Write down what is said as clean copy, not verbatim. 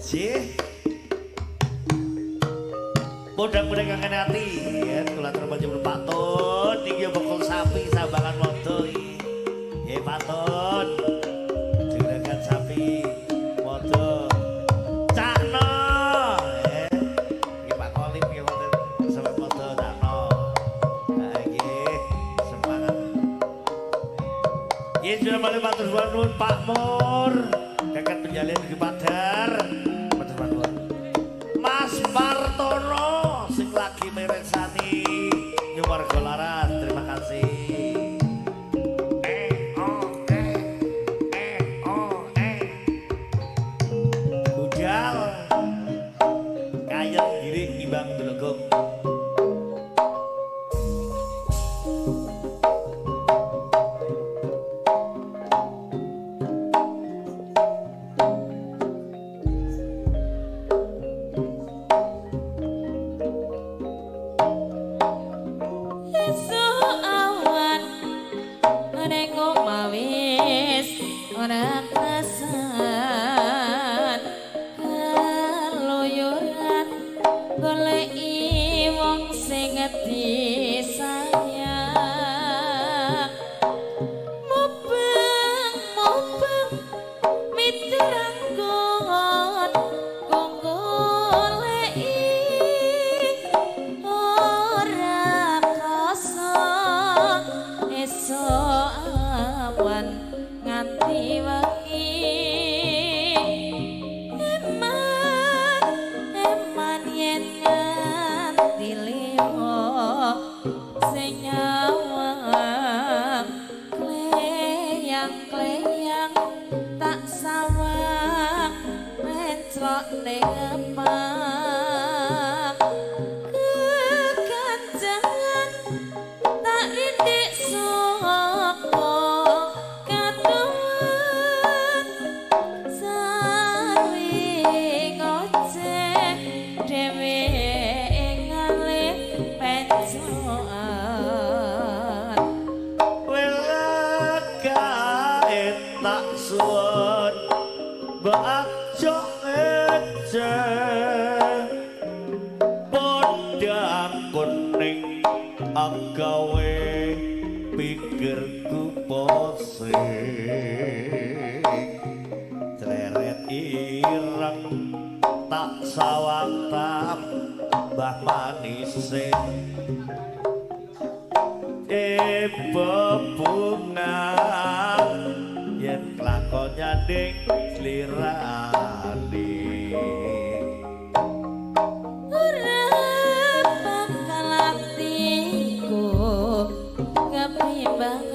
Jih. Podang-podang kangen ati ya, kula terima Pak Tun niki bakul sapi sambangan modo iki. Nggih Pak Tun. Juragan sapi modo. Cakno. Nggih Pak Kolim nggih wonten sampe modo Cakno. Nah nggih, semangat. Nggih sudah balik matur nuwun Pak Mur. Kakak penjalian di Padar. Matur nuwun. Mas Partono sing lagi mirsani Nyuwarga Laras, terima kasih. Eh oh eh eh oh eh. Budal kayen girik imbang delegong. Esuk awan ning omah wis ora kesan keluyuran goleki wong sing disayang mubeng-mubeng mituranggon goleki ora krasa esuk awan nganti wengi eman eman yen nganti liya sing nyawang kleyang-kleyang tak sawang menclok ning ngepak kekancangan tak rindik saka katuwen sawi ngoceh dhewe ngalih pencokan. Welakae tak suwun mbok aja ngecek podang kuning agawe pikirku posing cleret ireng tak sawang tambah manise bebunga yen lakon nyanding slirane. Ora bakal atiku keprimbang.